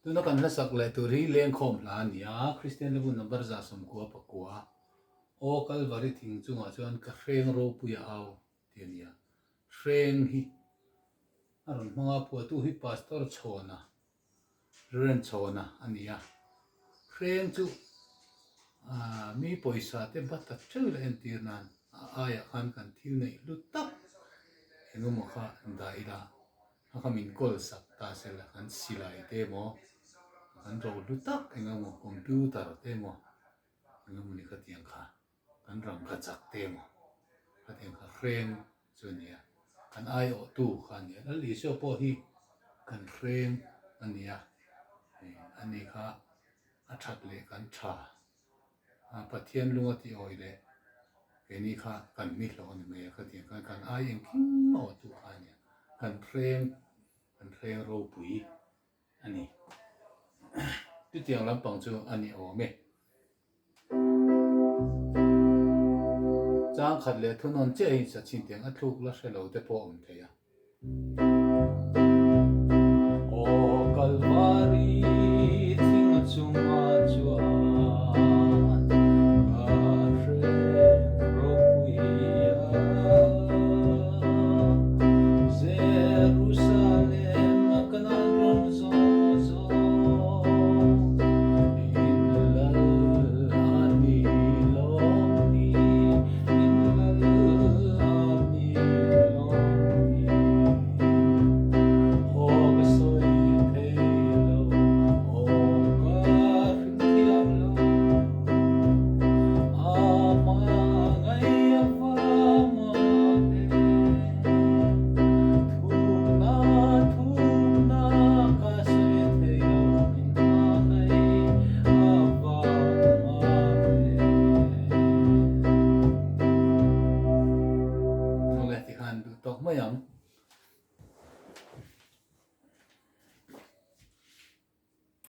Tuna kan hlasak leh tur hi lengkhawm hla a ni a, Kristian level number 199, Aw Kalvari thing chungah chuan ka hreng ropui a au tih a ni a. Hreng hi a rawn hmang a, phuahtu hi Pastor Chhawna, Reverend Chhawna a ni a. Hreng chu mi pawisa te bat ta teuh ila entir nan a aiah khan kan thil neih hlu tak engemaw kha dah ila A kha min kawl sak ta se la, kan silai te emaw, kan rohlu tak eng emaw, computer te emaw, eng emaw ni khatiang kha, kan rangkachak te emaw, khatiang kha hreng chu a ni a, kan aiawhtu kha a ni a. Lal Isua pawh hi kan hreng a ni a, ani kha a that leh kan tha. Pathian lung a tih awih leh keini kha kan ni hlawh a ni mai a, khatiang khan kan ai engkim a awhtu kha a nia, kan hreng, kan hreng ropui a ni. Chutiang lampang chu a ni awm e. Chang khat leh thunawn chiah hi sachin tiang a thluk la hre lo te pawh a awm thei a.